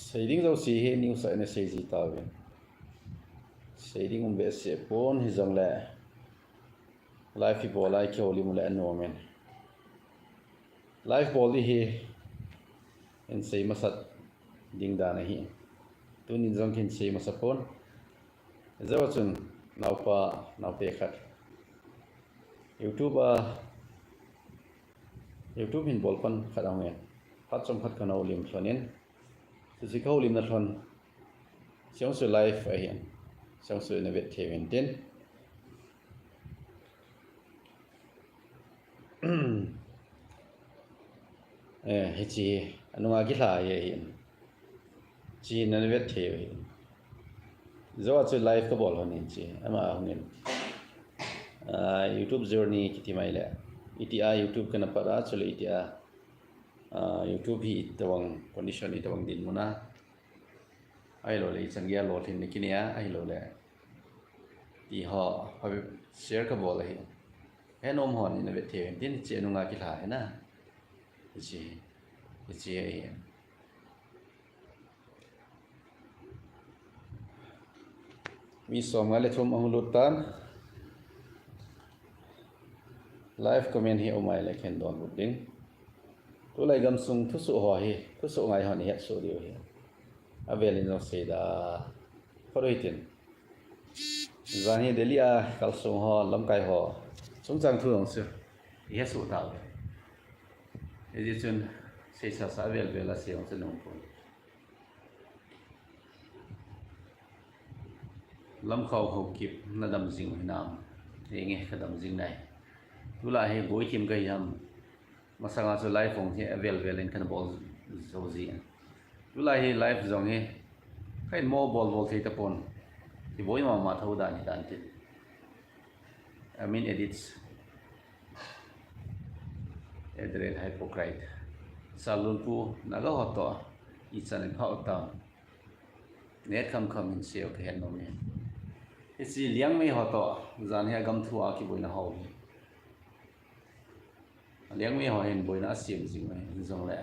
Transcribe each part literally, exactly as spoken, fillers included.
Seiding jouse hi news a ina seiji tauvin. Seiding um behseh pon hijongle. Live hi bol a ikihoulim uleh anom in. Live bol ding hi. Hin sei masat ding dan ahi. Tunin jong hin sei masa pon. Jou chun naopa, naote khat. YouTube a, YouTube hin bol pan khat ahung in. Phat chomkhat kana houlim lhonin. Chuche kahoulimna lhon. Siang su live ahin. Siang su ina vet thei uvin tin. Eh, hiche hi, anunga kilha hi ahin. Hiche hi nana vet thei u ahin. Jou a chu live kabol lhonin hiche, ama ahungin. Ah, YouTube journey kiti mai le. Itia YouTube kana pat a, chule itia, ah, YouTube hi itobang condition, itobang dinmun a. Ahilouleh, ichan geiya lolhinna kinei a, ahilouleh. Ti ho, phabep share kabol ahi. Henom hon ina vet thei uvin tin, hiche nunga kilha hi na. Hiche, hiche ahi. Mi som nga le thum ahung lut tan. Live comment hi um a ahile khen donbut ding. Tulai gamsung thusoh ho hi, thusoh ngai hon ihet soh diu hi. Avel in jong seida. Phot u hitin. Jan hi Delhi a kalsong ho, lamkai ho. Chungchang thu jong chu ihet soh tau. Hijeh chun seisa sa avel vel a sei jong chu nung pon. Lamkhao Haokip nadam jing hinam? Henge, kadam jing nai. Tulai hi boithim kahi ham? Masanga chu live hung hi avel vel in kana bol jou ji. Tulai hi live jong hi kahin mo bol bol thei tapon. Kiboi mama thou dan hi dan tin. Amin edits. Edret hypocrite. Salun pu naga hoto. Ichan in phao tam. Net kham kham in seo kahet nom e. Hiche Liangmei ho toh, jan hi agam thu a kiboina ho hi. Liangmei ho hin boina asem jing u hin jongle.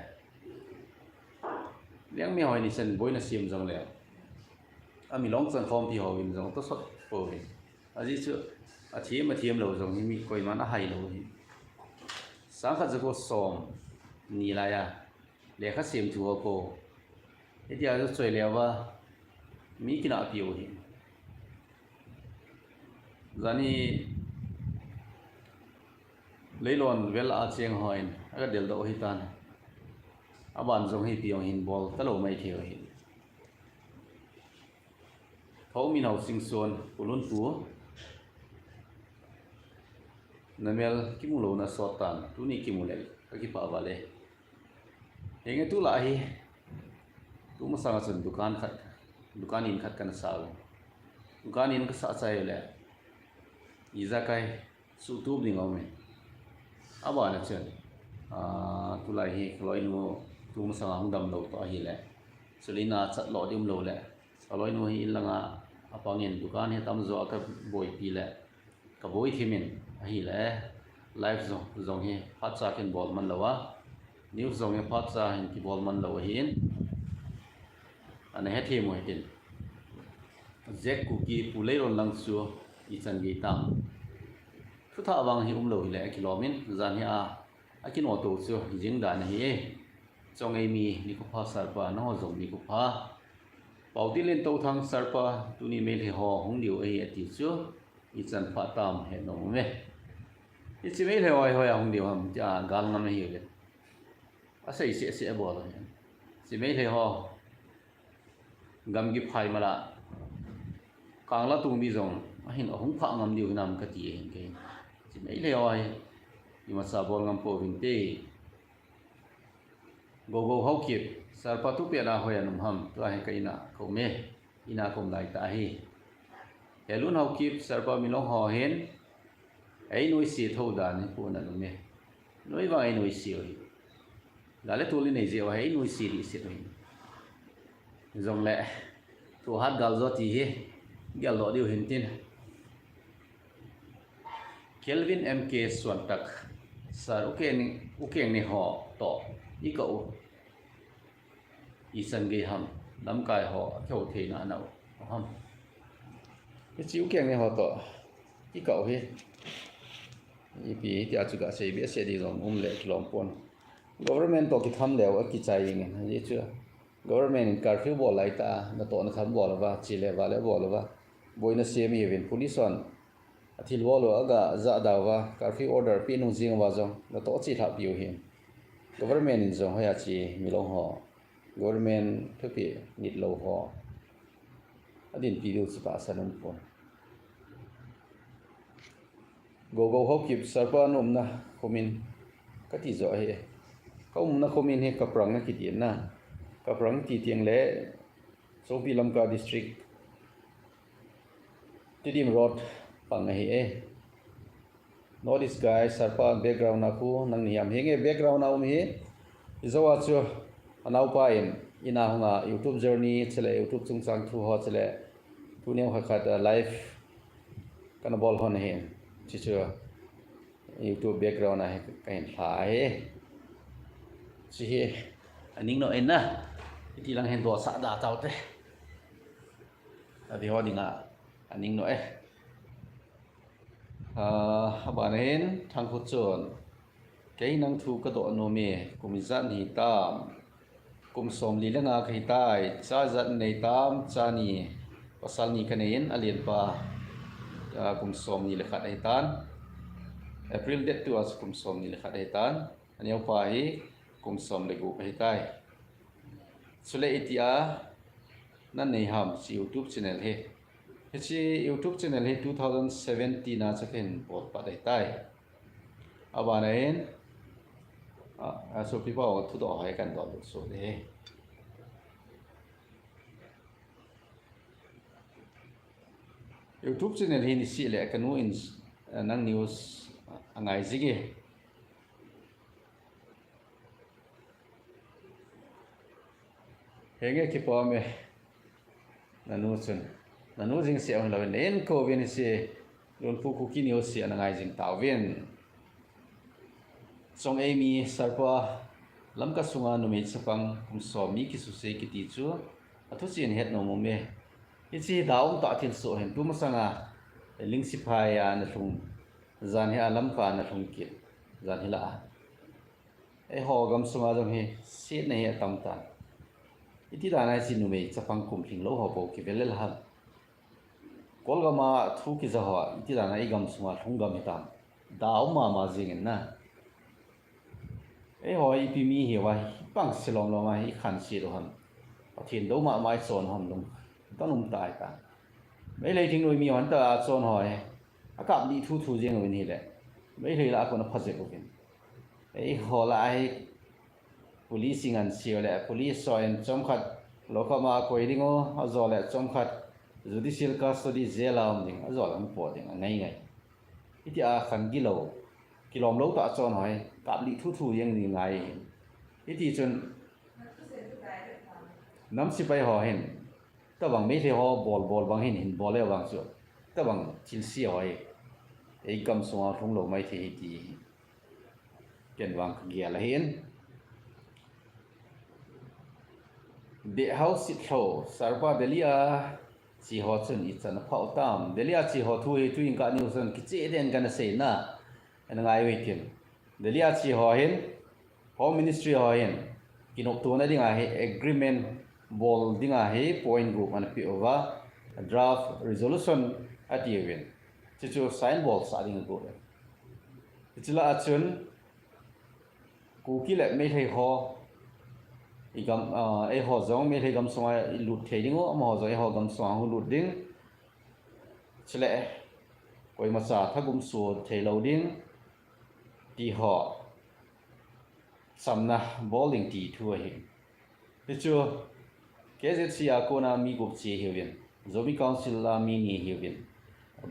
Liangmei ho hin ichan boina sem jongle. Amilong chan khompi ho hin jong tosot pou hin. Ajeh chu, athem, athem lou jong hi mi koiman ahai lou hin. Sangkhat jako som ni laiya. Lekha sem thu ho ko. Hitia chu choi leuva mi kinahpi u hi. Jan hi leilon vel a cheng hon, aga deldoh u hitan. Aban jong hi ipi jong hin bol talou mai thei u hi. Thomin Haosingson, Pu Lunpu. Namel kimu louna sot tan, tuni kimu le, kakipah val e. Henge tulai hi, tumasanga chun dukan khat, dukan in khat kana sa u. Dukan in kasah chai le, ijakai, suhtup ding aum e. Abana chun, ah, tulai hi kaloinu tumasanga hung damlou toh ahile. Chule ina chat lou ding umlou le. Kaloinu hi in langa apangin dukan hi tamjo a kaboipi le. Kaboi thimin ahile. Live jong, jong hi phatcha kin bol man lou a. News jong hi phatcha hin kibol man lou ahin. Ana hethem u hitin. Jack Kuki Pu Leilon lang chu ichan gei tam. Thuthah vang hi umlou hile akilom in, jan hi a, akinoh to chu jing dan ahi e. Chongeimi nikho pha Sir pa, nangho jong nikho pha. Paotinlen Touthang Sir pa, tuni Meitei ho hung diu ahi ati chu, ichan pha tam henom ume. Hiche Meitei ho hi hoiya hung diu ham, tia gal ngam ahi uve. Asei seh seh abol u hin. Hiche Meitei ho. Gamgi phai mala. Kangla tungbi jong. Ahin ahung phah ngam diu hinam kati ahin kei. Hiche Meitei ho hi. Imacha bol ngam pouvinte. Gogo Haokip. Sir pa tu pia na hoiya um ham. Tua hi ka ina ka um e. Ina ka um lai ta hi. Helun Haokip. Sir pa Milong ho hin. Ei nuisat tho dan hi pu na lum e. Noi vang ei nuisat u hi. Gal le tol i nei jeh u hi ei nuisat ding set u hi. Jongle. Thu hat gal jo ti hi. Geldoh diu hin tin. Kelvin M K Suantak. Sir u keng ni, u keng ni ho toh. I ka u. Ichan gei ham. Lamkai ho, akihou theina, ana u. Aham. Hiche u keng ni ho toh. Kikah u hi. Ipi, tia chu kasei behseh ding jong um le kilom pon. Government toh kitham leu, akichai jeng in. Hichu. Government in curfew bol lai ta, natoh natham bol uva, chele vale bol uva. Boina sem ihiuvin, police hon. Athil bol u, aga jahda uva, curfew order pe nung jing uva jong, natoh chelhah piu hin. Government in jong hoiya che milong ho. Government thupi nitlou ho. Adinpi diu chu tahsan um pon. Gogo Haokip Sarpa na umna khomin kati jo ahi. Ka umna khomin hi Kaprang akiti na. Kaprang ti teng le Songpi Lamka District, Tedim Road pang ahi e. North East Guy, Sarpa background a khu nang ni ham. Henge background a um hi. Ijo a chu anaopa in, ina hunga YouTube journey, chule YouTube chungchang thu ho, chule tu neo khat khat, uh, live kana bol hon ahi. Chuchu YouTube background a hi kahin lha ahi. Chu hi aning no e na. Iti lang hin dosah da tau te. Adeh ho dinga aning no e. Ah, abana hin Thangkhochun. Kei nang thu kadoh nom e, kum ijat nahi tam. Kum somli le nga kahi tai, cha ijat nei tam, cha ni, pasal ni kanei in, alenpa, ah, kum somni le khat ahi tan. April date two a chu kum somni le khat ahi tan. Aneopa hi kum som le gup ahi tai. Chule itia nanei ham hiche YouTube channel hi. Hiche YouTube channel hi two thousand seventeen a chu kahin bol pat ahi tai. Abana hin, a, asopipa ho thudoh ho hi kahin doh lut soh ding ahi. YouTube channel hi niseh le kanu in, eh, nang news angai jing e. Henge kipah e. Nanu chun. Nanu jing seh ahung lou in. Nen kou vin hiche. Lunpu Kuki news hi ana ngai jing tauvin. Chong Eimi Sarpa Lamka sunga numei chapang kum som mi kisuse kiti chu athuchen het nom um e. Hiche hi da um tah thilsoh hin tumasanga Lingsiphai a ana lhung jan hi a Lamka ana lhung kit jan hi lah a. Eiho gamsunga jong hi setna hi atam tan. Iti dan a hiche numei chapang kum lhinglou ho bou kivel lel ham. Kolgam a thu kija ho, iti dan a i gamsunga lhung gam hitam. Da um mama jing in na. Eiho ipi mi hiuva, hibang se lom lom a, hi khanse lou ham. Pathen dou mama i chon ham lung. Don um tai ta. Meitei thingnoi mi hon ta a chon ho hi. Akap lih thu thu jeng uvin hile. Meitei lah a kon apha jeng uvin. Eiho lah a hi police in an siu le, police ho in chomkhat lockup ma koi ding u, ajole chomkhat judicial custody jail a um ding, ajole hung pot ding, angai ngai. Iti a khan gilou, kilom lou tah chon ho hi, kap lih thu thu jeng ding ngai. Iti chun, nam sepai ho hin, tabang Meitei ho bol bol bang hin, hin bol le vang chu, tabang thilse ho hi, ei gamsunga lhung lou maithei hi ti. Ken vang kagel ahin. Dehhau Sitlhou, Sarpa Delhi a che ho chun ichan apha u tam. Delhi a che ho thu hi tuin ka news chun kicheh den kana seina. Ana ngai u hitin. Delhi a che ho hin, Home Ministry ho hin, kinoptona dinga hi agreement bol dinga hi point gup ana peh uva, draft resolution ati uvin. Chuchu sign bolsah ding agot uve. Hiche lah a chun, Kuki le Meitei ho, i gam, ah, eiho jong Meitei gamsunga i lut thei ding u, amaho jong eiho gamsunga hung lut ding. Chule, koimacha thagum suh thei lou ding, ti ho, chamna bol ding ti thu ahi. Hichu, K Z C a kona mi gup che ahiuvin, Zomi Council a mi ni ahiuvin,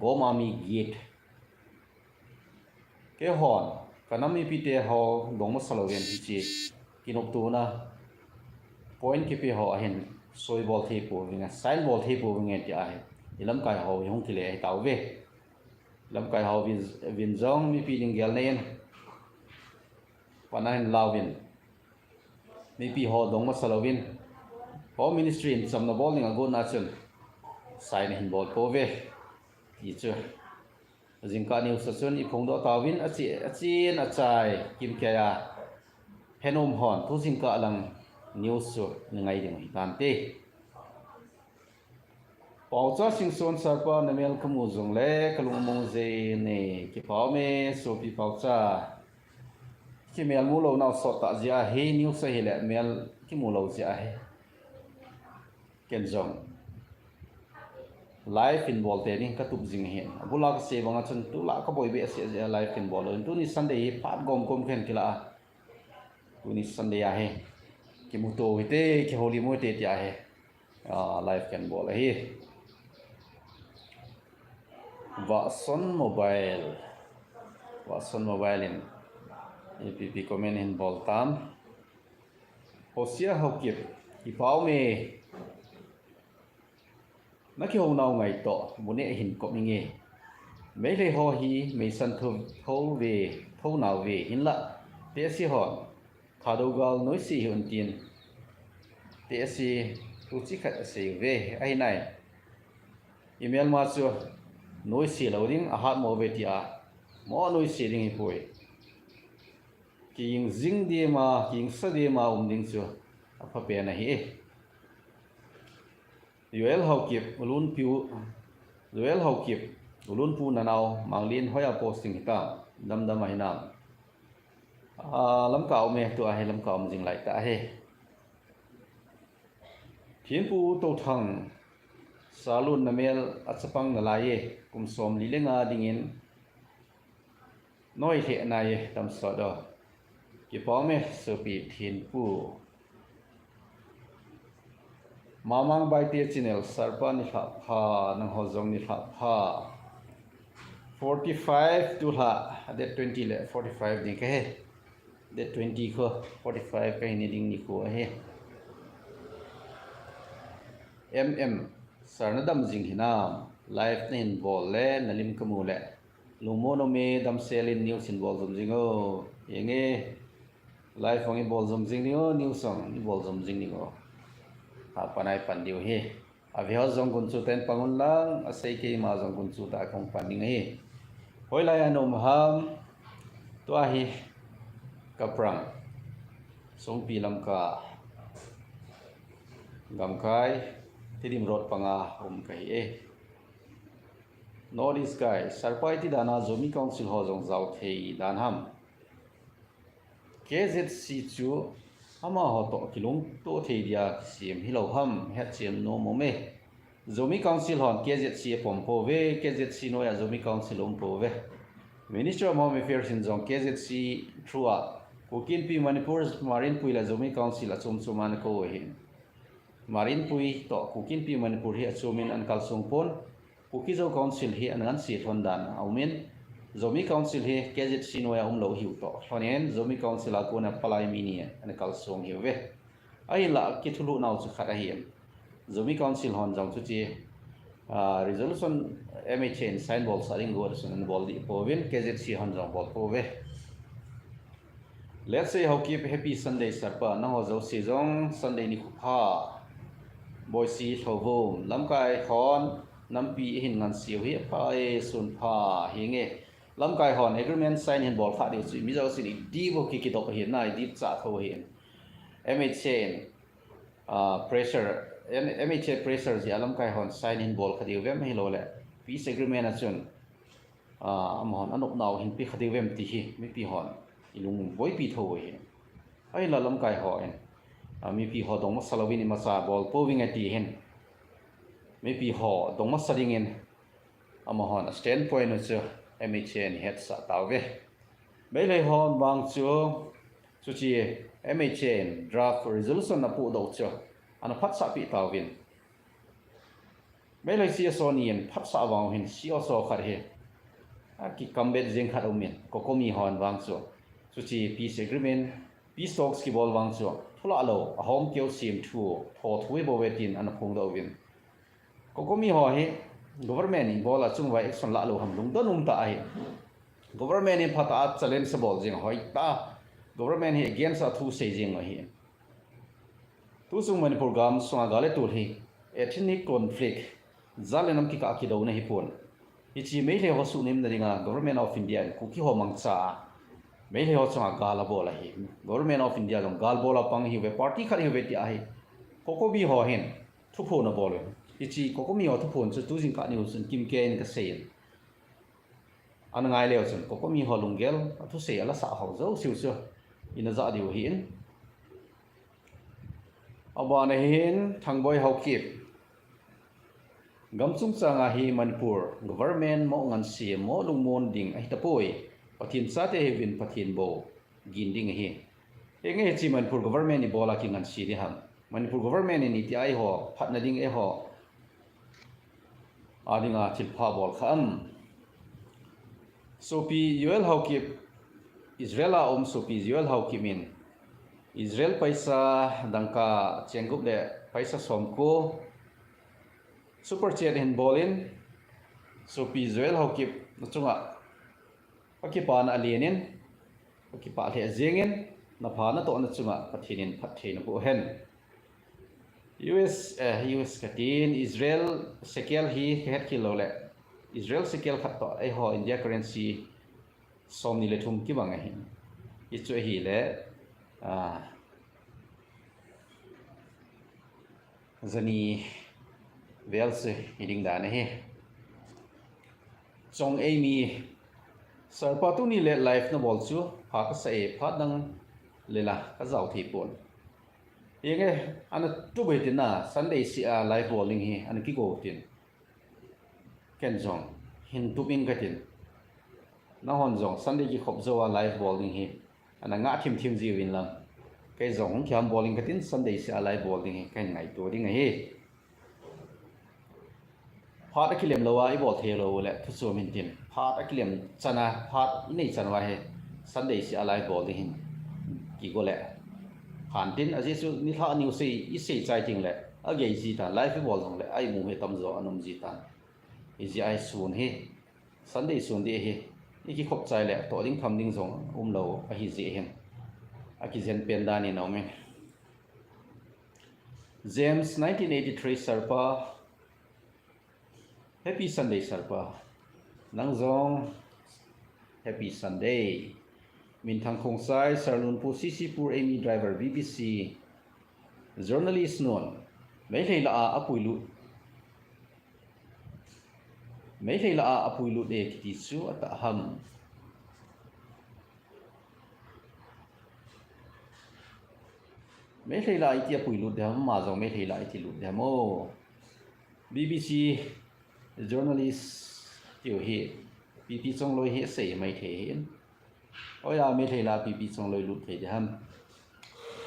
Gom a mi get. Keihon, ka nam mipite ho dong masa louvin hiche, kinoptona, point kipe ho ahin, soi bol thei pouvinge, sign bol thei pouvinge ti ahi, i lamkai ho, i hung kile ahi tauve. Lamkai ho vin, vin jong mipi ding gel nei in, pan ahin lauvin. Mipi ho dong masa louvin, Home Ministry in chamna bol ding a gon a chun sign ahin bol pouve ti chu. Jingkah news a chun i phongdoh tauvin, a chi, a chin a chai, kimkei a henom hon, tu jingkah lang news chu na ngai ding hi tante. Paocha Singson Sarpa na mel ka mu jong le ka lung mong je ne, kipah me sopi Paocha. Kimel mu lou nau sot ta jia hi news a hi le mel kimu lou jia hi. Ken jong live in bol te ni ka tup jing hi. Abula ka se banga chun tu la ka boi be se jia live in bol lou. Tuni Sunday hi phat gom gom ken kila. Tuni Sunday a hi. Kimu to hi te, ki holy mo te ti a hi. Ah, live ken bol ahi. Watson Mobile. Watson Mobile in A P P comment hin bol tam. Hosia Haokip, kipah me. Na kihou nau ngai to, bu ne hin kop inge. Meilhei ho hi, meisan tho, tho ve, tho nau ve, hinla. Te si hon. Thadou gal noise hi un tin. Te si tu chi khat a sei ve, ahi nai. Email ma chu noise lo ding, a hat mo ve ti a. Mo noise ding hi poi. Ki ing jing di ma, ki ing sa di ma um ding chu. A pha pen ahi. Joel Haokip, Ulunpu, Joel Haokip, Ulunpu nanao, Manglin hoiya posting hita, damdam a hinam. Ah, Lamka um e, tu a hi Lamka um jing lai ta hi. Thinpu Touthang, Salun na mel a chapang na lai e, kum som li le nga dingin, Noi lheh nai e, tam sot o. Kipah me, sopi Thinpu. Mamang Baite channel, Sarpa nilhah pha, nangho jong nilhah pha. Forty-five tu lha, date twenty le forty-five ding ka he. Date twenty kho, forty-five ka hi ni ding nikho ahi. M M, sir na dam jing hinam, live na hin bol le, na lim ka mu le. Lungmon um e, damsel in news in bol jom jing o. Eng e, live hung i bol jom jing ding o, news hung i bol jom jing ding o. Ha pan ai pan diu hi. A ve ho jong gunchu ten pang un lang, a sei kei ma jong gunchu ta kong pan ding hi. Hoilai a na um ham, tua hi Kaprang, Songpi Lamka, Gamkai, Tedim Road panga um ka hi e. North East guy, Sarpa iti dan a Zomi Council ho jong jao thei dan ham. K Z C chu amaho toh kilungto thei dia kisem hilou ham, hetchem nom um e. Zomi Council hon K Z C a pom pouve, K Z C noiya Zomi Council um pouve. Ministry of Home Affairs in jong K Z C through a Kuki Inpi Manipur, Hmar Inpui le Zomi Council a chom chom a ana kou ahi. Hmar Inpui toh Kuki Inpi Manipur hi a chom in ana kalsong pon. Kuki Zo Council hi ana ngansi lhon dan a um in, Zomi Council hi K Z C noiya umlou hiu toh lhon in, Zomi Council a kona palai mi ni ana kalsong hiu ve. Ahinla kithulhuh nau chu khat ahi. Zomi Council hon jong chuche, ah, resolution M H A in sign bol sa ding got sun ana bol di pouvin, K Z C hon jong bol pouve. Let's say, Haokip, happy Sunday, Sarpa, nangho jouse jong Sunday nikho pha. Boise Lhouvum, lamkai hon nampi ihin ngansiu hi apha e, sun pha hinge. Lamkai hon agreement sign hin bol kha diu chu mi jousen i dip u kikidop ahi na, i dip cha tho ahi. M H A in, ah, pressure, M-, M H A pressure jeh a lamkai hon sign hin bol kha diu vem hilou le peace agreement a chun, ah, amahon anop nau hin pe kha diu vem ti hi mipi hon i lung boipi tho u ahi. Ahinla lamkai hon, ah, mipi ho dong masa louvin imacha bol pouvinge ti hin mipi ho dong masa dingin amahon a standpoint u chu M H A in hetsah tauve. Meilhei hon vang chu, chuche M H A in draft resolution apohdoh chu ana phatsah peh tauvin. Meilhei C S O ni in phatsah vang u hin C S O khat hi akikambet jing khat aumin, COCOMI hon vang chu, chuche peace agreement, peace talks kibol vang chu thulah lou, ahom keu sem thu, tho thu hi bou ve tin ana phongdoh uvin. COCOMI ho hi government in bol a chung vai action lah lou ham lungdon um ta ahi. Government in phatah a challenge abol jing hoi ta. Government hi against a thu sei jing ahi. Tuchung Manipur gamsunga gal le tol hi ethnic conflict, jat le nam kikah kidouna hi pon. Hiche Meitei ho suhnem na dinga Government of India in Kuki ho mangcha a Meitei ho chunga gal abol ahi. Government of India jong gal bol a pang hiuve, party khat hiuve tia hi COCOMI ho hin thuphon abol uve. Hiche COCOMI ho thuphon chu tujing kah niu chun kimkei in kasei in. Ana ngai leu chun COCOMI ho lunggel, athusei ala sah ho jouse chu ina jah diu ahin. Abana hin Thangboi Haokip. Gam chungchanga hi Manipur government mo ngansi mo lungmon ding ahi tapoi. Pathen chate hiuvin Pathen bou gin ding ahi. Henge hiche Manipur government ibola kingansi ding ham. Manipur government in iti eiho phatna ding eiho a dinga thilpha bol kha am. Sopi Joel Haokip, Israel a um Sopi Joel Haokip in Israel paisa dangka cheng gup le paisa somko super chat hin bol in Sopi Joel Haokip na chunga akipana alen in, akipah lheh jeng in, napha natohna chunga Pathen in phattheina boh hen. U S, eh, U S katin, Israel shekel hi kahet khel lou le, Israel shekel khat toh eiho India currency somni le thum kibang ahi. Hichu ahile, ah, jani vel se hiding dan ahi. Chong Eimi, Sir pa tuni le live nabol chu pha kasa e, phat dang le la kajao thei pon. Henge, ana tup e tin na, Sunday seh a live bol ding hi ana kigo tin. Ken jong hin tup ing katin. Nahon jong Sunday kikhop jou a live bol ding hi ana ngah thimthim jiuvin lang. Kei jong hung kiham bol ing katin, Sunday seh a live bol ding hi kahin ngaito ding ahi. Phat akilem lou a ibol thei lou le thuchom hin tin. Phat akilem chan a, phat inei chan uva hi Sunday seh a live bol ding hin kigo le. Phat tin ajeh chu nilhah niu sei, isei chai ting le agei ji tan, live ibol jong le aimu hi tamjo ana um ji tan. Ijeh a hi sun hi Sunday sun ding ahi. Ikikhop chai le toh ding tham ding jong umlou ahi jeh hin akijen pen dan in aumin. James nineteen eighty-three Sir pa. Happy Sunday Sir pa. Nang jong Happy Sunday. Minthang Khongsai, Sir Lunpu, C C Pur, Eimi driver, B B C journalist nun. Meitei lah a apuilut. Meitei lah a apuilut e kiti chu atah ham. Meitei lah a iti apuilut ding ham, ama jong Meitei lah a iti lut ding ham o. B B C journalist tiu hi, P P Chongloi hi asei mai thei hin. Oya Meitei lah a P P Chongloi lut thei ding ham.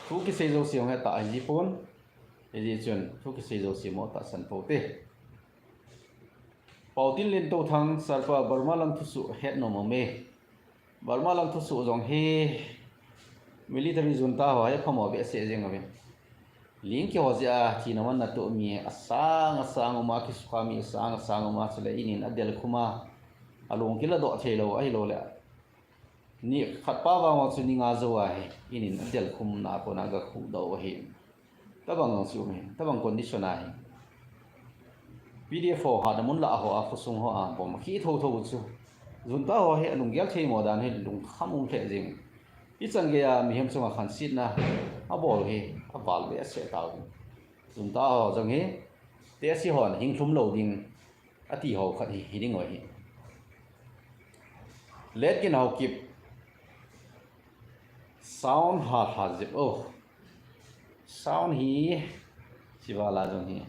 Thu kisei jouse jong hi atah ahi ji pon. Hijeh chun thu kisei jouse mo tahsan pou te. Paotinlen Touthang, Sir pa, Burma lang thusoh het nom aume. Burma lang thusoh jong hi military junta ho hi aphamo behseh jeng uvin. Ling kiho jeh a thina manna toh mi asang asang um a, kisukha mi asang asang um a, chule inin adel khum a, alung kiladoh thei lou ahilou le. Ni khat pa vang uva chu ni nga jou ahi, inin adel khum na kona gakhuhdoh u ahi. Tabang jong chu um ahi, tabang condition ahi. P D F ho hatna mun lah ho a, khosung ho a bom khi thotho u chu. Junta ho hi alunggel thei mo dan hi lungkham um lheh jing. Ichan geiya mihem chunga khansetna abol hi aval behseh tau. Junta ho jong hi tehse hon hing lhum lou ding ati ho khat hi, hiding u ahi. Letkin Haokip. Sound ha lha jep o. Sound hi, hiche vala jong hi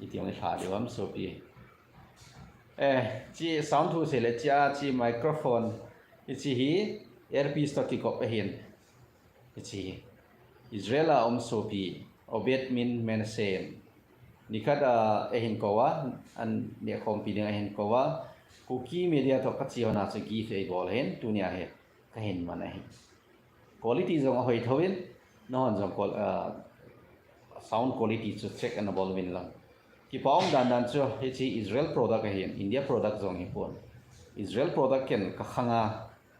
iti jong ilha diu ham sopi. Eh, hiche sound thu seile hiche a, hiche microphone, hiche hi earpiece toh kikop ahin. Hiche hi Israel a um sopi Obed Min Menasse in nikhat a eihin kou a, an nehkhompi ding a eihin kou a, Kuki Media toh kache hon a chu gift eibol ahin, tunia hi kahin man ahi. Quality jong ahoi thouvin, nahon jong qual-, ah, sound quality chu check ana bol uvin lang. Kipa um dan dan chu hiche Israel product ahin, India product jong hipon. Israel product ken kakhang a,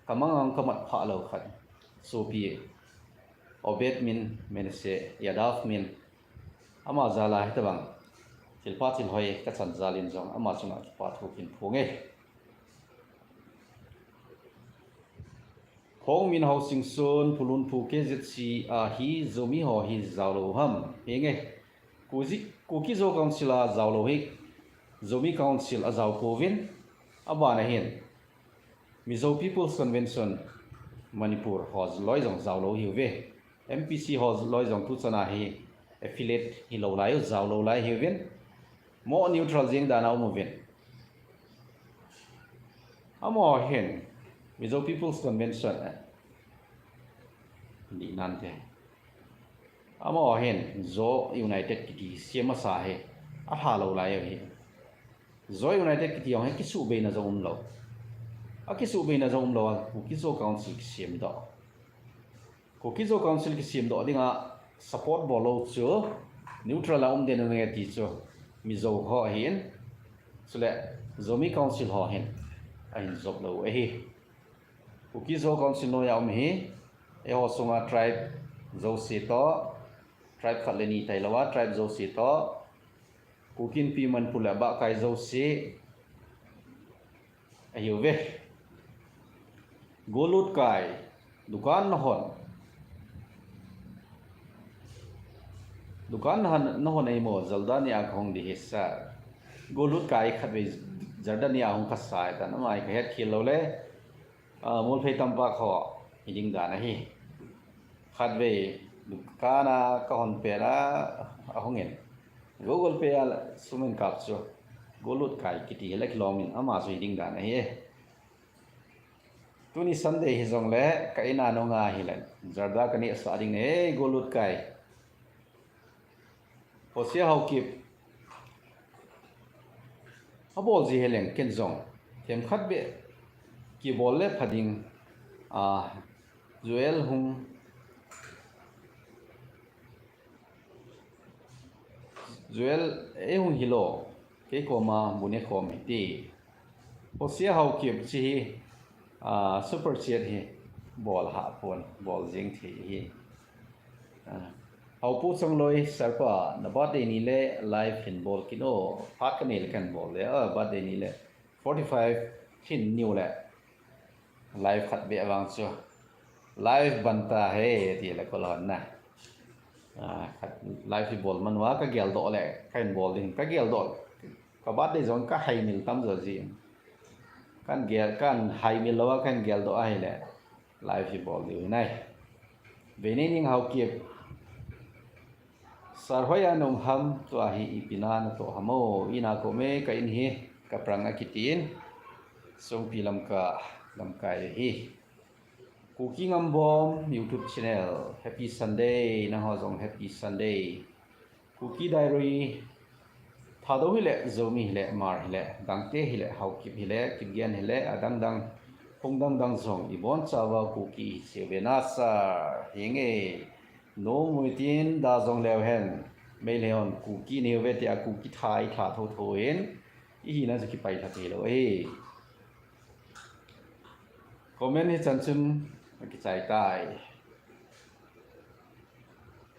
kamang a kamat phah lou khat. Sopi Obed Min Menasse, Yadav Min, Ama jal a hitabang thilpha thilhoi kachan jal in jong ama chunga kipa thu kahin phong e. Khongmin Housing Zone, Phulun Phu K Z C a hi Zomi ho hi jaolou ham? Henge. Kuki, Kuki Zo Council a jaolou hi, Zomi Council a jao pouvin, abana hin Mizo People's Convention Manipur ho loi jong jaolou hiuve. M P C ho loi jong tuchan a hi affiliate hilou lai u, jaolou lai hiuvin. Mo neutral jeng dan a um uvin. Amaho hin Mizo People's Convention, eh, ni nante. Amaho hin Zo United kiti sem asa hi alha lou lai u hi. Zo United kiti jong hi kisuhbeina jong umlou. Akisuhbeina jong umlou a Kuki Zo Council kisem doh. Kuki Zo Council kisem doh dinga support bol lou chu neutral a um den u nge ti chu Mizo ho ahin, chule Zomi Council ho hin ahin jop lou ahi. Kuki Zo Council noiya um hi eiho sunga tribe jouse toh, tribe khat le ni tailou a, tribe jouse toh, Kuki Inpi Manipur le abahkai jouse ahiuve. Golut kai, dukan nahon, dukan nahon, nahon eimo, Zarda ni a kahung ding hi sir. Golut kai khatvei Zarda ni a hung kasa tan, ama hi kahet khel lou le, ah, Molphei Tampak ho hiding dan ahi. Khatvei dukan a kahon pet a, ahung in, Google Pay a sum ahin kap chu, Golut kai kiti hi la kilom in, ama chu hiding dan ahi e. Tuni Sunday hijongle ka in a nunga hile Zarda kanehsah ding e, Golut kai. Hosia Haokip abol ji heleng ken jong themkhat beh kibol le pha ding, a, Joel hung, Joel, ei hung hilou, kei koma bu nekhom hite. Hosia Haokip chi hi, a, super chat hi bol hah pon, bol jeng thei hi. A, Haopu Chongloi, sir pa, na birthday ni le live hin bol kit o, phat kanei le kahin bol le, a, birthday ni le forty five hin niu le. Live khat beh vang chu live ban ta he ti le kol hon na. A, khat live hi bol man uva kagel doh le kahin bol ding, kagel doh. Ka birthday jong kahaimil tam jo ji. Kahin gel, kahin haimil louva kahin gel doh ahile live hi bol diu hinai. Veinei Ning Haokip. Sir, hoiya na um ham, tua hi ipi na natoh ham o, ina kome ka in hi, Kaprang akitin, Songpi Lamka, lamkai ahi. Kuki Ngambom YouTube channel, Happy Sunday, nangho jong Happy Sunday. Kuki Diary, Thadou hile, Zomi hile, Hmar hile, Gangte hile, Haokip hile, Kipgen hile, adang dang, hung dang dang jong, ibon chauva Kuki hi seuve na sir, henge. Nom u hitin da jong leu hen, Meitei hon Kuki nahiuve tia Kuki tha itha thotho in, ihina chu kipai lha thei lou ahi. Comment hi chan chun akichai tai.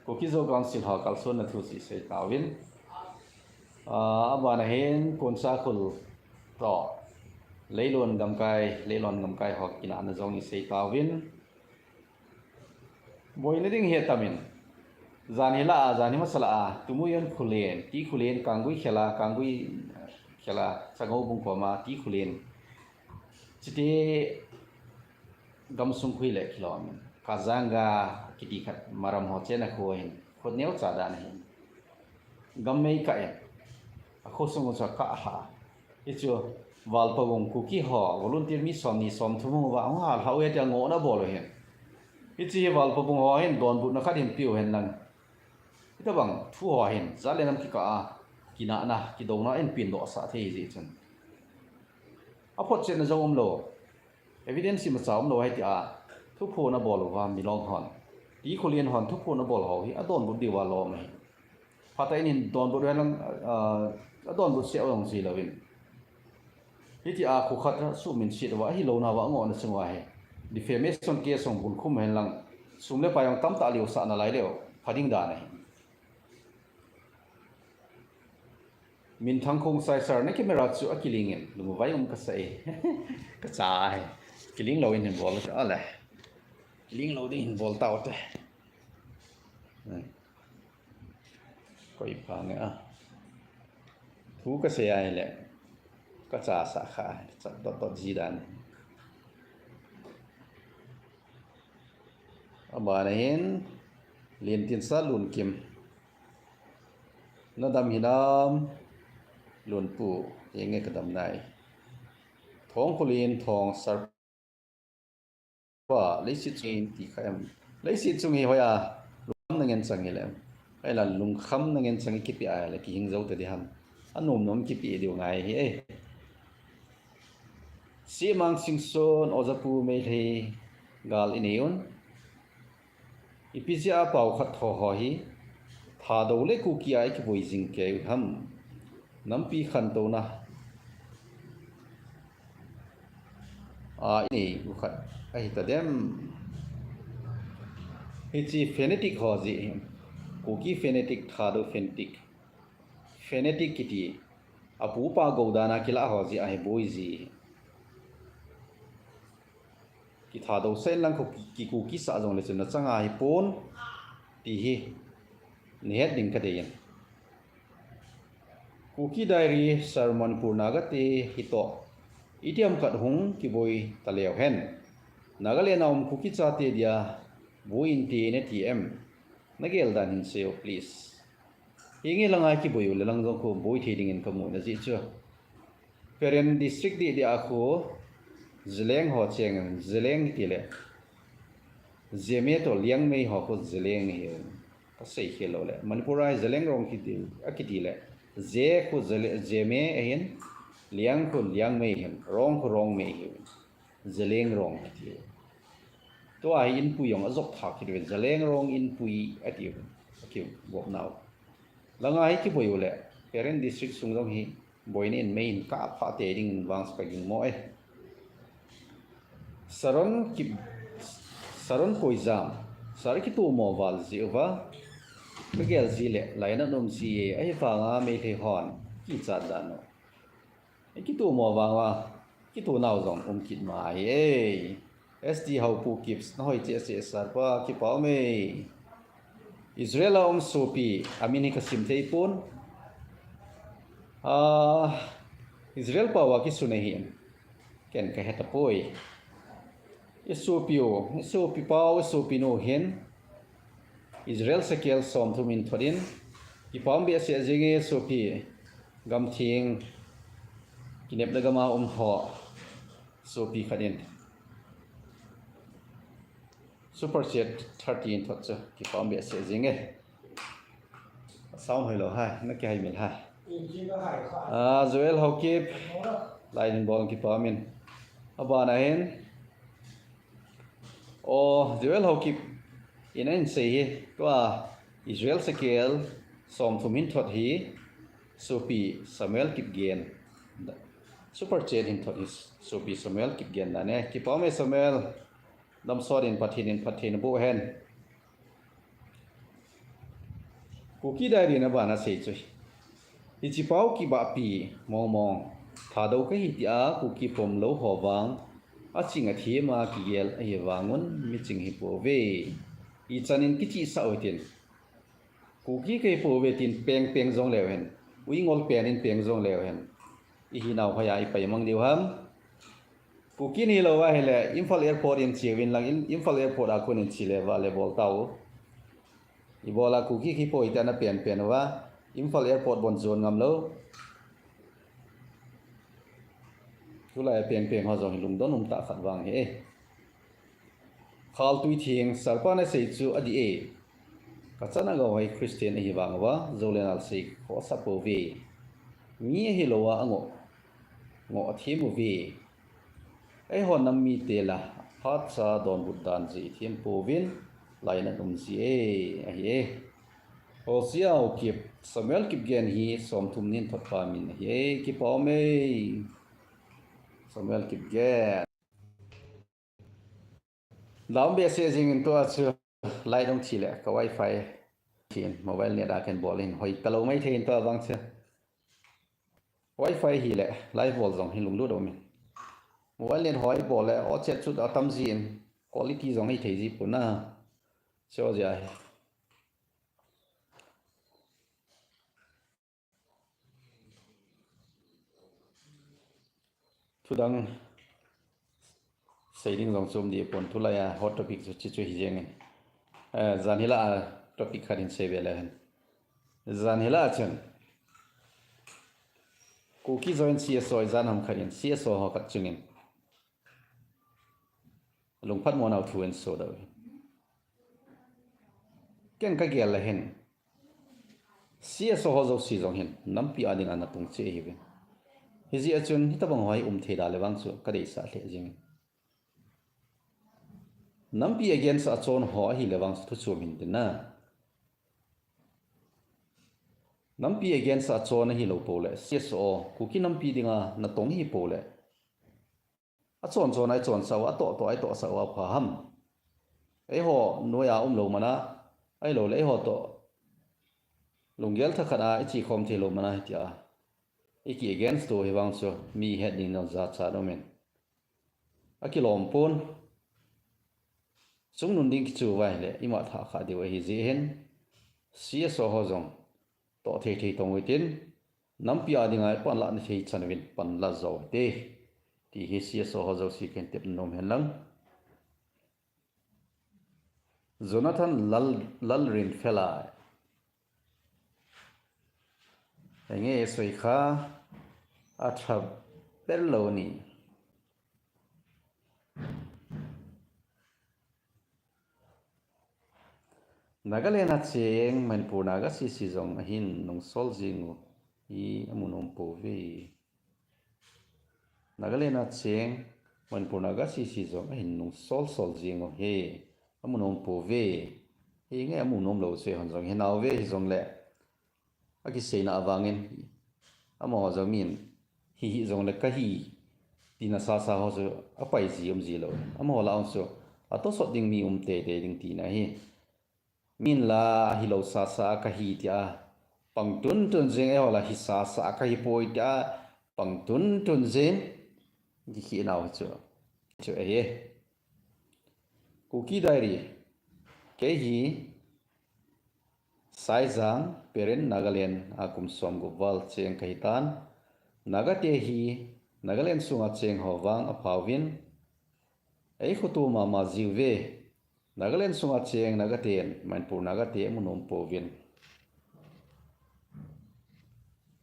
Kuki Zo Council ho kalsonna thu chu isei tauvin. Ah, abana hin Konsakhul toh Leilon gamkai, Leilon gamkai ho kinahna jong isei tauvin. Boina ding hi atamin. Jan hi la a, jan hi masa la a, Tumuyon Khullen, T Khullen, Kanggui khel a, Kanggui khel a, Changou bung koma, T Khullen. Chiti gamsung khu hile kilom in. Kazanga kiti khat Maram ho chena khu hin. Khut neo cha dan hin. Gam mei kah in. Akho sung u chu akah lha. Hichu Valpabung Kuki ho, volunteer mi somni somthum hung uva, hung hal lha u e tia ngohna bol u hin. Hiche hi Valpabung ho hin donbutna khat hin peh u hen lang. Hitabang thu ho hin, jat le nam kikah a, kinahna, kidouna in pin doh sah thei jeh chun. Aphotchetna jong umlou. Evidence imacha umlou ahi tia, thuphon abol uva Milong hon. T Khullen hon thuphon abol ho hi, adonbut diuva lom ahi. Phatah in hin donbut u hen lang, ah, adonbut seh u jong jilou in. Hitia khu khat a suhminset uva, ahilouna uva, angohna chung uva hi. Defamation case jong bulkhum hen lang, sum le pai jong tamtah leusah nalai leu, pha ding dan ahi. Minthang Khongsai sir, na camera chu akiling in, lungvai um kasa e. Kacha e. Kiling lou in hin bol ta le. Kiling lou ding hin bol tau te. Hmm. Koi pha nge a. Thu kasei a hile. Kacha sa kha, cha dot dot ji dan. Abana hin, Lientinsa Lunkim. Nadam hinam, Lunpu, henge kadam nai. Thongkholin, Thong, Sarpa, leiset chungin ti kha em. Leiset chung hi hoiya, lungkham na ngen chang hi lem. Hoiya lungkham na ngen chang hi kipe a le, kihing jou ta di ham. Anom nom kipe diu ngai hi e. Simang Singson, Ojapu Meitei gal inei un. Ipi jeh a pao khat tho ho hi, Thadou le Kuki a ikiboi jing kei u ham. Nampi khantouna a inei u khat ahi ta dem. Hiche fanatic ho jeh hi. Kuki fanatic, Thadou fanatic. Fanatic kiti. Apu apa gou dan a kila ho jeh a hi boi ji. Kithadou sa in lang khu ki, kiku kisa jong le chun na changa hi pon ti hi. Ni het ding ka dei in. Kuki Diary, Sir, Manipur Naga te hi toh. Itiham khat hung kiboi ta leu hen. Nagaland a um Kuki chate dia boi inte na ti em. Na gel dan hin seiyo, please. Hinge langa kiboi u le lang jong khu boi thei ding in ka mu na jeh chu. Peren district dih dih a khu Zeliang ho cheng, Zeliang ti le. Zeme toh Liangmei ho khu Zeliang hi. Ka sei khel lou le. Manipur a Zeliang rong kiti, akiti le. Ze khu Zele-, Zeme ahin, Liang khu Liangmei hin, rong khu Rongmei hi. Zeliang rong kiti. Tua hi inpui jong ajop thak kit ve. Zeliang rong inpui ati. Akibol nau. Langa hi kiboi u le. Peren district sung jong hi. Boina in mei in kap pha te ding vang sa ka ging mo e. Saron ki, Saron Koijam, Sar kitomo val ji uva. Ka gel ji le, laina nom ji e, ahivanga Meitei hon kichat dan u. Kitomo vang uva, kito nau jong um kit mai e. S D Haupu Kips, na hoi cheh cheh Sir pa, kipa um e. Israel a um sopi, amin hi ka sim thei pon. Ah, Israel pao a kisun ahi. Ken ka he tapoi. I sopi u, i sopi pao, i sopi nu hin. Israel sekel som thum in thot in. Kipa um behseh jing e sopi. Gam thing. Kinepna gam a um ho. Sopi khat in. Super chat thirty in thot chu. Kipa um behseh jing e. Sound hoi lou hai, na kihai mil hai. Ah, Joel Haokip. Lai in bol kipa um in. Abana hin. O, Joel Haokip. In a in sei hi. Tua Israel sekel som thum hin thot hi. Sopi Samuel Kipgen. Super chat hin thot hi. Sopi Samuel Kipgen dan e. Kipa um e Samuel. Damsot in Pathen in phatthei naboh hen. Kuki Diary na bana sei chu. Hiche pao kibahpi mong mong. Thadou kahi tia Kuki pom lou ho vang. Aching athem a kigel ahi vangun miching hi pouve. Ichan in kichihsah u hitin. Kuki kahi pouve tin peng peng jong leu hen. Uingol pen in peng jong leu hen. Ihinau hoiya ipai mang diu ham. Kuki nilou ahile, Imphal Airport in che uvin lang, Im-, Imphal Airport a kon in che le va le bol tau. Ibola Kuki kipoi tia na pen pen uva, Imphal Airport bon jon ngam lou. Tulai a peng peng ho jong hi lungdon um tah khat vang hi e. Khaltui Thing, Sir pa na sei chu adih e. Ka chana gou hi Christian ahi vang uva, Zoland a sei khosa pouve. Mi ahilou a angoh, ngoh athem uve. Eihon nam mite la, phatcha donbut dan jeh ithem pouvin, lainat um ji e, ahi e. Hosea Haokip, Samuel Kipgen hi, som thum nin thot pa min ahi e, kipa um e. Samuel Kipgen. Dam behseh jing in tua chu, light hung thi le, ka wifi. Thin, mobile net a ken bol in, hoi talou mai thei in tua vang chu. Wi-Fi hi le, live bol jong hi lunglut um in. Mobile net hoi bol le, o chet chu atam jin, quality jong hi thei ji puna. Seo jia hi. Thudang sei ding jong chom di pon, tulai a hot topic chu chi chu hi jeng in. Eh, jan hila a topic khat in sei ve le hen. Jan hila a chun Kuki join C S O i jan ham khat in C S O ho khat chungin lungphat mo nau thu in so dau. Ken ka gel le hen. C S O ho jouse jong hin nampi a ding a na tung che hi ve. Hi ji a chun hi tabang hoi um thei da le vang chu ka deisah lheh jing. Nampi against a chon ho ahi le vang chu thu chom hin tin na. Nampi against a chon ahi lo po le C S O Kuki nampi ding a na tong hi po le. A chon chon ai chon sau, a toh toh ai toh sau a pha ham. Eiho noi a um lo mana, ai lo le eiho toh lunggel thakhat a i chi khom thei lo mana hi tia. I ki against to hi vang chu mi het ding nang ja cha lo men. A kilom pon. Chungnun ding kichu vai le ima tha kha diu ahi ji hin. C S O ho jong toh thei thei tong ui tin. Nampi a ding a i pan la ni thei chan vin pan la zo te. Ti hi C S O ho jouse ken tep nom hen lang. Jonathan Lal, Lalrinfela. Enge soi kha a tha ber lo ni. Nagaland a cheng Manipur Naga C C jong ahin nungsol jing u hi amu nom pouve. Nagaland a cheng Manipur Naga C C jong ahin nungsol sol jing u hi amu nom pouve. Hi nge amu nom lo chu hon jong hi nau ve hi jong le. A kiseina avangin, amaho jong min, hi hi jong le ka hi, tina sasa ho chu a pai ji um ji lo. Amaho la ang chu, a tosot ding mi um tei tei ding tina hi. Min la hi lo sasa ka hi tia, pang tun tun jing eiho la hi sasa ka hi poi tia, pang tun tun jing, ki hi nau chu, chu e hi. Kuki Diary, kei hi, Saijang, Peren, Nagaland a kum som gup val cheng ka hi tan. Naga te hi Nagaland sunga cheng ho vang a phau vin. Ei khutu mama jiu ve. Nagaland sunga cheng Naga ten Manipur Naga te amu nom pou vin.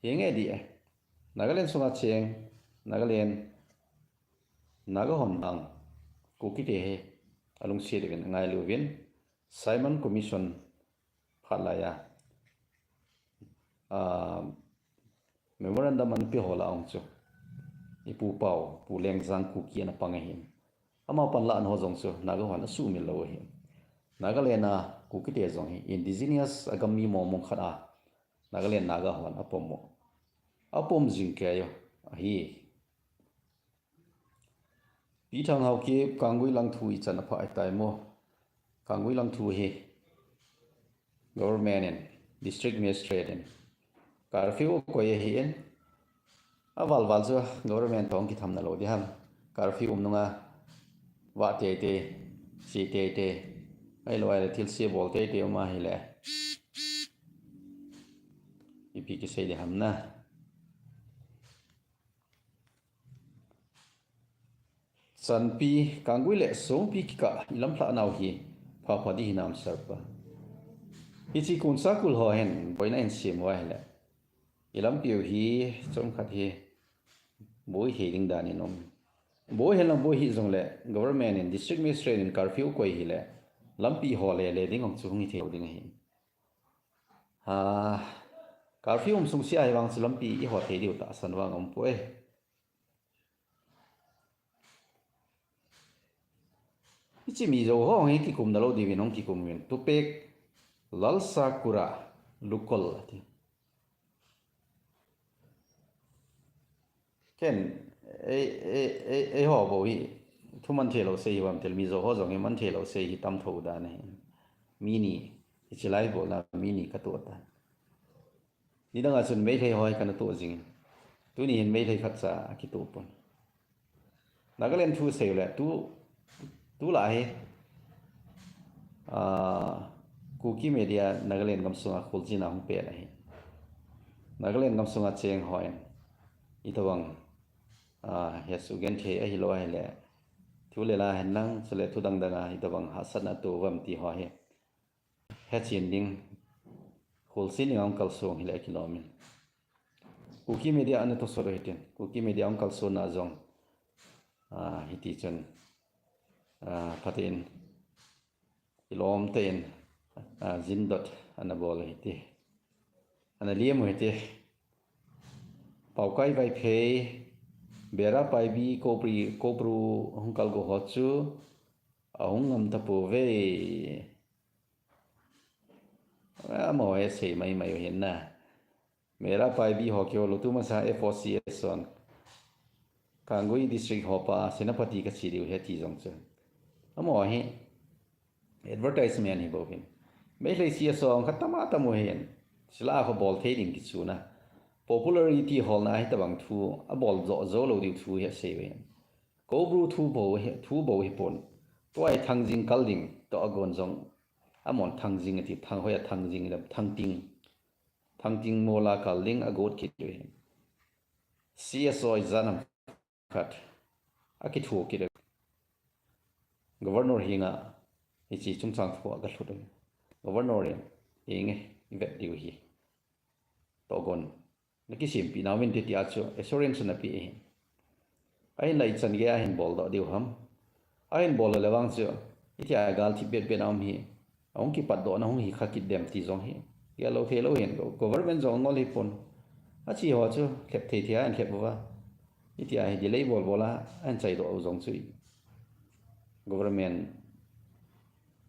Hi nge di e. Nagaland sunga cheng Nagaland Naga hon ang Kuki te hi alungset uvin, angailu uvin, Simon Commission phat laiya, ah, memorandum ana pe ho la ong chu. I pu pau, Pu Lengjang Kuki ana pang ahin. Ama pan la an ho jong chu, Naga hon asumil lou ahin. Nagaland a Kuki te jong hi, indigenous a gam mi mong mong khat a, Nagaland Naga hon apom mo. Apom jing kei u ahi. Pi Thang Haokip, Kanggui Langthu i chan a pha ai tai mo. Kanggui Langthu hi government in, district magistrate in, curfew koi ahi in, a val val chu government tong kitham na lo di ham. Curfew um nunga va tei tei, si tei tei, ai lo ai le thil si bol tei tei um ahi le. Ipi kisei di ham na. Chanpi, Kanggui le Songpi kikah i lamlhah nau hi pha pha di hinam sir pa. Hichi kun sakul ho hen, boina hin sim uva hile. I lampiu hi, chomkhat hi, boi hi ding dan in um. Boi hen lang boi hi jong le, government in, district magistrate in curfew koi hile, lampi ho le le ding ong chu hung hi thei ding ahi. Ha, curfew um sung sia hi vang chu lampi i ho thei diu tahsan vang um poi. Hichi Mizo ho hi kikum na lo diuvin hong kikum uvin. Tupek Lalsakura Lukol ati. Ken, ei, ei, ei, eiho bou hi, thu man thei lou sei hi vam tel Mizo ho jong hi man thei lou sei hi tam tho dan ahi. Mi ni, hichi lai bol na mi ni ka tuah ta. Nidang a chun Meitei ho hi kana tuah jing. Tuni hin Meitei khatcha akitoh pon. Nagaland thu sei le tu, tulai hi, ah, Kuki Media Nagaland gamsunga kholchilna hung pen ahi. Nagaland gamsunga cheng hon itobang, ah, hesoh genthei ahilou ahile, thu le la hen lang, chule thu dang danga itobang hahsatna atoh uvam ti ho hi hechen ding, kholchil ding a hung kalsong hile kilom in. Kuki Media ana tosot u hitin, Kuki Media hung kalsonna jong, ah, hiti chun, ah, phaten, ilom tah in, ah, jindot ana bol u hiti. Ana liam u hiti. Paokai Vaiphei, Bera Paibi, Kopri, Kopru hung kalgo ho chu ahung ngam tapouve. Amaho asei maimai u hin na. Bera Paibi ho kihol u tu masa F O C S hon Kangui District ho pa Senapati kache diu ahi ti jong chu. Amaho hi advertisement hi bou hin. Meitei C S O hung khat tam a tam u hin. Chule kho bol thei ding kichuna. Popularity holna hitobang thu abol jo jou lou diu thu hi asei u hin. Kopru thu bou hi, thu bou hi pon. Tua hi Thangjing kal ding, tua agon jong. Amahon Thangjing ati, Thang hoiya Thangjing le Thangting. Thangting mola kal ding agot kit u hin. C S O ijat ham khat akitho kit u. Governor henga hiche chungchang thu aga lhut u. Governor in, "Enge, ivet diu ahi. Togon. Na kisempeh nauvinte," tia chu assurance ana pe ahi. Ahinla ichan gei a ahin boldoh diu ham. Ahin bol le vang chu, itia gal thip bet bet a um hi, ahung kipatdohna hung hi kha kit dem ti jong hi. Gel lou thei lou hin, go-, government jong angol hi pon. Ache ho chu, lhep thei thei a ahin lhep uva. Itia hi delay bol bol a, ahin chaidoh u jong chu. Government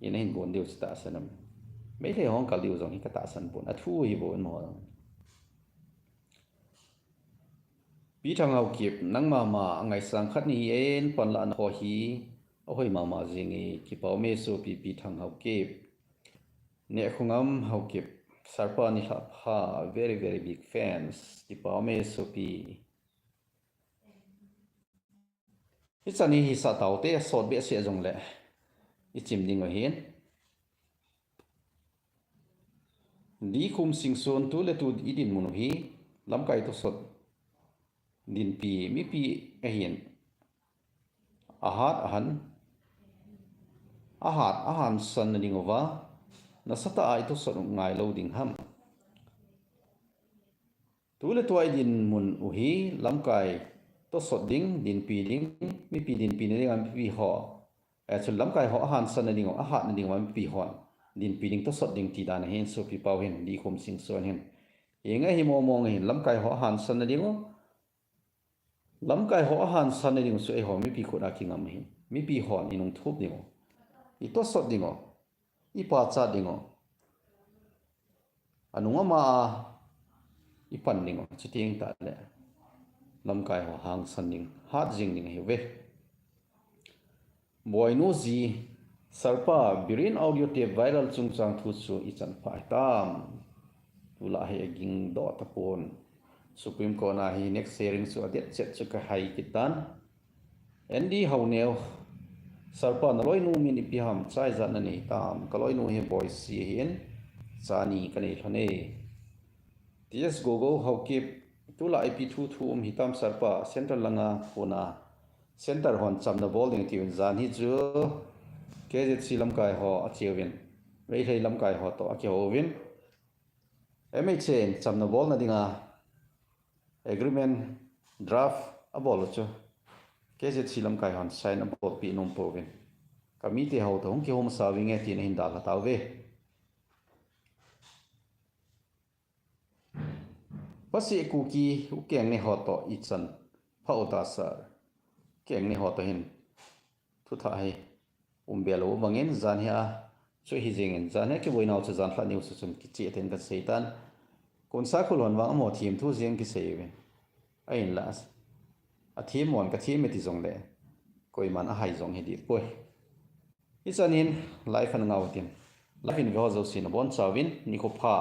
in ahin gon diu chu tahsan am. Meitei hung kal diu jong hi ka tahsan pon. Athu hi bou in mo. Pi Thang Haokip, nangma ma a ngaisang khat nahi e, panlahna ho hi ahoi mama jing e, kipa ume sopi Pi Thang Haokip. Nehkhongam Haokip, Sarpa nilhah pha, very, very big fans, kipa ume sopi. Ichan hi hisah taute, sot behseh jongle ichim ding u ahin. Dikhum Singson, tu le tu idinmun u hi lamkai tosot dinpi mipi ahin. Ahat ahan, ahat ahansan na ding uva, nasatah a itosot u ngai lou ding ham. Tu le tua idinmun u hi lamkai tosot ding, dinpi ding, mipi dinpi na ding a mipi ho. Eh, chu lamkai ho ahansan na ding u, ahat na ding uva mipi hon dinpi ding, tosot ding ti dan ahin, sopi pau hin, Dikhum Singson hin. Inga hi momong hin, lamkai ho ahansan na ding u. Lamkai ho ahansan na ding u chu eiho mipi khut a kingam ahi. Mipi hon inung thup ding u. Itosot ding u. Ipachat ding u. Anung ama a ipan ding u. Chuteng tah le lamkai ho hangsan ding, hat jing ding ahiuve. Boinu ji, Sarpa, Biren audio tape viral chungchang thu chu ichan pha hitam. Tulai hi aging doh tapon. Supreme Court a hi next hearing chu adet chet chu kahai kit tan. Andy Haoneo, Sarpa, naloinu min ipi ham, cha ijat nanei tam, kaloinu hi Boisi ahin, cha ni kanei lhon e. T S Gogo Haokip, tulai ipi thu thu um hitam Sarpa, Central langa kona, Central hon chamna bol ding tiuvin jan hi chu, K Z C lamkai ho acheuvin, Meitei lamkai ho toh akihouvin, M H A in chamna bolna dinga agreement draft abol u chu K Z C lamkai hon sign abolpeh nom pouvin. Kamite ho toh hung kihou masa uvinge tin ahin dalha tauve. Pasi Kuki u keng ne ho toh ichan pha u ta sir. Keng ne ho toh hin thu thah hi um be lou bangin jan hi a chu hi jingin jan hi kiboinau chu jan lha niu chu chun kicheh ten kasei tan. Kunsa khul hon vang amaho thim thu jing kisei uvin. Ahinla, athem mon kathem e ti jongle koiman ahai jong hi dipoi. Ichan hin live ana ngau tin. Live in ve ho jouse nabonchauvin nikho pha.